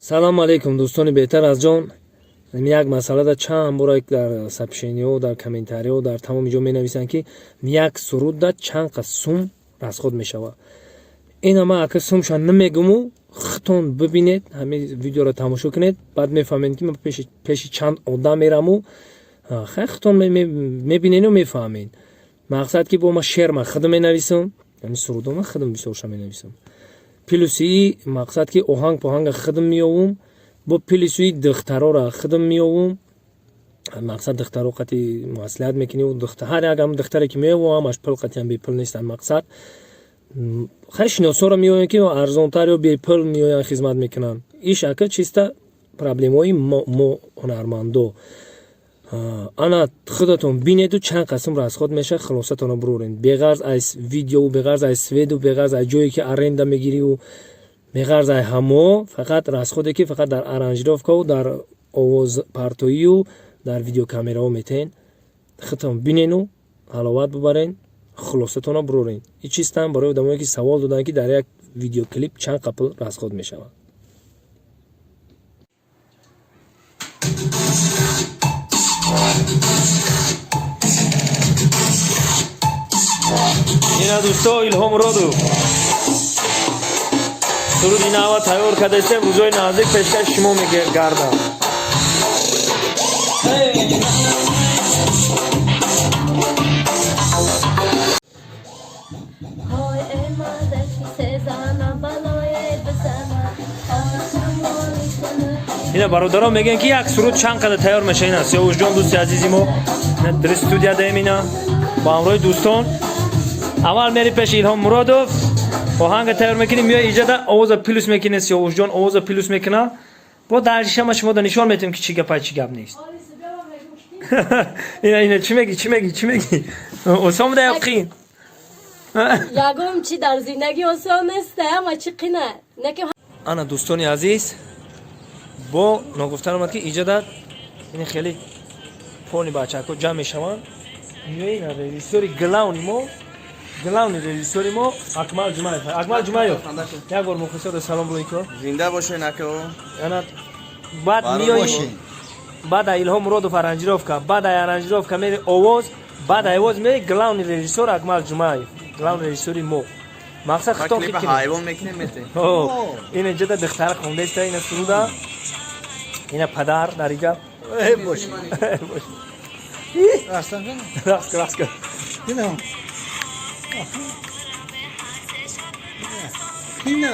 Салому алейкум, дӯстони беҳтар аз ҷон. Як масъалада чанд бора дар сообщениҳо, дар комментариҳо, дар тамоми ҷо менависанд, ки як сурудда чанд қад сум расход мешавад. Ина ман ака сумша намегуму, худтон бибинед, ҳамин видеоро тамошо кунед, баъд мефаҳмед, ки ман пеши чанд одам мераму. Хай, худтон мебинеду мефаҳмед. Мақсад, ки бо ма шеър ман худам менависам, ҳамин сурудо ман худам бисёрша менависам. Плюси мақсад, ки оҳанг поҳанга худам меёвум, бо плюси духтарора худам меёвум. Мақсад, духтаро қати маслиҳат мекунӣ, ҳар як ҳам духтаре ки меёву, ҳамаш пул қатиам бепул нестанд. Мақсад, хай, шиносоро меоянд, ки арзонтар ё бепул меоянд, хизмат мекунанд. Иш ака чиста проблемаҳои мо ҳунармандо. Ана худатон бинеду чанд қисм расход мешавад, хулосатонро бурорен. Беғарз аз видеову, беғарз аз свету, беғарз аз ҷое ки аренда мегириву, беғарз аз ҳамо, фақат расходе ки фақат дар аранжировкаву дар овозпартоию дар видеокамераҳо метаҳен. Худатон бинену ҳаловат бубарен, хулосатонро бурорен. И чистам барои одамое ки савол доданд, ки дар як видеоклип чанд қа пул расход мешавад. Ина, дӯсто, Илҳом Муродов суруди нава тайёр кардастем, рӯзои наздик пешкаши шумо мегардам. Ина бародарон мегӯянд, ки як суруд чанд қадар тайёр меша. Ина Сиёвушҷон, дӯсти азизи мо, дар студия даем. Ина бо ҳамроҳи дӯстон аввал мери пеши Илҳом Муродов, оҳанга тайёр мекунӣ, меои иҷода, овоза плюс мекунӣ. Сиёвушҷон овоза плюс мекуна, бо даршама шумо да нишон метиҳем, ки чӣ гапа, чӣ гап нест. Ина, ина, чӣ мегӣ, чӣ мегӣ, чӣ мегӣ? Осон буда ё қиин? Ягон чи дар зиндагӣ осон нест, ҳама чи қина. Ана, дӯстони азиз, бо ногуфтан омад, ки иҷода ин хеле пони бачаҳако ҷамъ мешаванд. Меои режиссёри главный мо, главный режиссёри мо Акмал Ҷумаев. Акмал Ҷумаев, як бор мухлисода салом рӯй кун. Зинда бошен, ако. Ана баъд меои, баъд Илҳом Муродов аранжировка, баъд аранжировка мери овоз, баъд овоз меои главный режиссёр Акмал Ҷумаев, главный режиссёри мо. Мақсад, хитон хит ҳайвон мекунем, мете. Ина иҷода духтара хондаиста, ина суруда, ина падар дар иҷа. Боши. Рақс кун, рақс кун. Ина. Ина.